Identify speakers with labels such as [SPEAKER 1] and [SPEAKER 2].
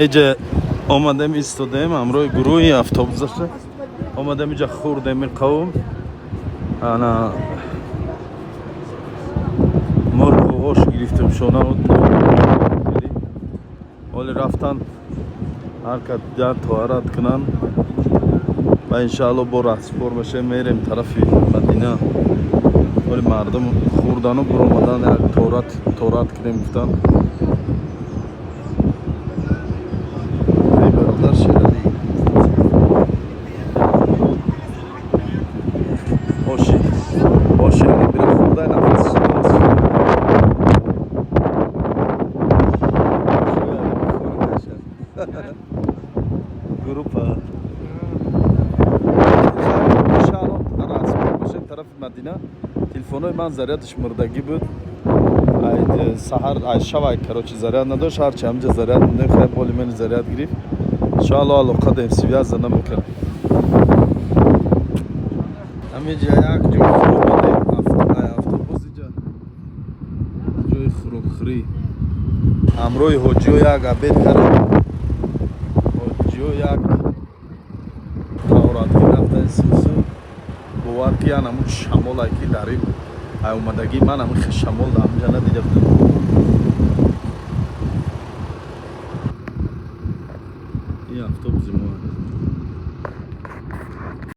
[SPEAKER 1] Иҷа омадем, истодем ҳамроҳи гурӯҳи автобусаша. Омадем иҷа, хурдем қавм. Ана мурғу ош гирифтем, шона. Ҳоли рафтан, ҳар кас дар тоҳарат кунанд ва иншаалло бо раҳсипор бошем, мерем тарафи Мадина. Ҳоли мардум хурдану буромадан, як тоҳарат кунем гуфтан. Эй бародар Шералӣ, оши оши бира хурдай, нафас. Группа иншаалло раҳсипор бошем тарафи Мадина. Телефонҳои ман зарядаш мурдагӣ буд, саҳар, ай шав, ай, короче, заряд надошт. Ҳарчи ҳамҷа заряд мондем, хай, боли мени заряд гирифт. Иншоалло алоқа дем, связа намекард. Ҳамиҷа як ҷой фуромадем автобус, иҷа ҷои хӯрокхӯрӣ. Ҳамроҳи ҳоҷиё як обед кардем. Ҳоҷиё як таҳоратгӣ рафтани сусу. Бовар ки, ян ҳамун шамолае ки дар ин ай омадагӣ, ман ҳамин шамол дар ҳаминҷа надида будам.